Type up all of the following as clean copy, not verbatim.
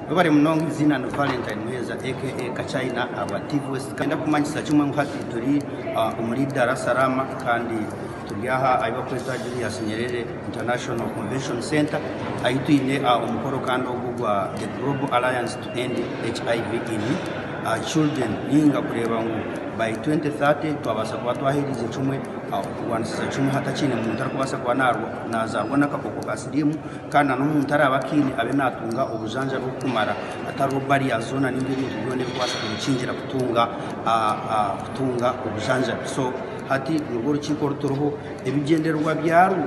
Webare munonga eiziina ni Valentine Muheeza aka Kachina ahabwa TV West. Niinyenda kumanyisa kimwe ngu hati turi omuri Dar es Salaam kandi turi aha ahu barikweta Julius Nyerere International Convention Centre ahu twine omukoro kandi ogu ogwa The Global Alliance to End HIV in Children ninga kureeba ngu by 2030 twabaasa kuba twaheriize kimwe okurwanisiza kimwe hatakiine muntu arikubaasa kuba nazaarwa n'akakooko ka siriimu. Kandi na n'omuntu araabe akiine abe naatunga obujanjabi oburikumara hatariho barriers zoona nainga ebintu byona ebirikubaasa kumukingira kutunga kutunga obujanjabi. So hati nirwo orukiiko oru turiho, ebigyendererwa byarwo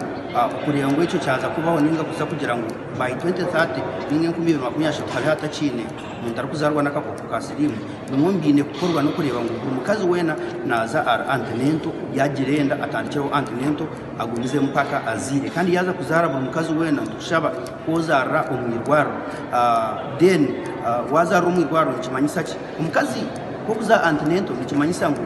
okureeba ngu ekyo kyaza kubaho nainga kuza kugira ngu by 2030 nainga 2030 habe hatakiine muntu arikuzaarwa n'akakooko ka siriimu, bimwe omu biine kukorwa n'okureeba ngu buri mukazi weena naaza ahari antenatal yaagira enda atandikireho antenatal agumizemu mpaka azaire. Kandi yaaza kuzaara buri mukazi weena nitukushaba ku ozaarira omu irwariro. Then waazaarira omu irwariro nikimanyisa ki? Omukazi ku orikuza antenatal nikimanyisa ngu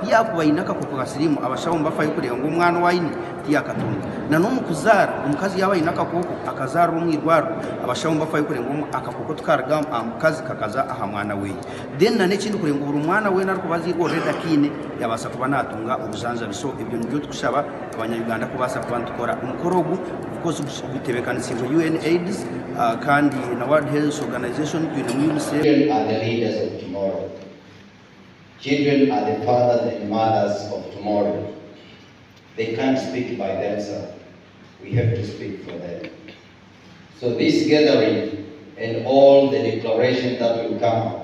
ku yaakuba aine akakooko ka siriimu abashaho nibafayo kureeba ngu omwana ou aine tiyakatunga. Na n'omu kuzaara omukazi yaaba aine akakooko akazaarira omu irwariro abashaho nibafayo kureeba ngu akakooko tikaruga aha mukazi kakaza aha mwana weye. Then na n'ekindi kureeba ngu buri mwana weena arikuba azairwe already akiine yabaasa kuba natunga obujanjabi. So ebyo nibyo tukushaba abanya Uganda kubaasa kuba nitukora. Omukoro ogu of course gutebekanisiibwe UN AIDS kandi na World Health Organization twinemu UNICEF. Children are the leaders of tomorrow. Children are the fathers and mothers of tomorrow. They can't speak by themselves. We have to speak for them. So this gathering and all the declarations that will come up.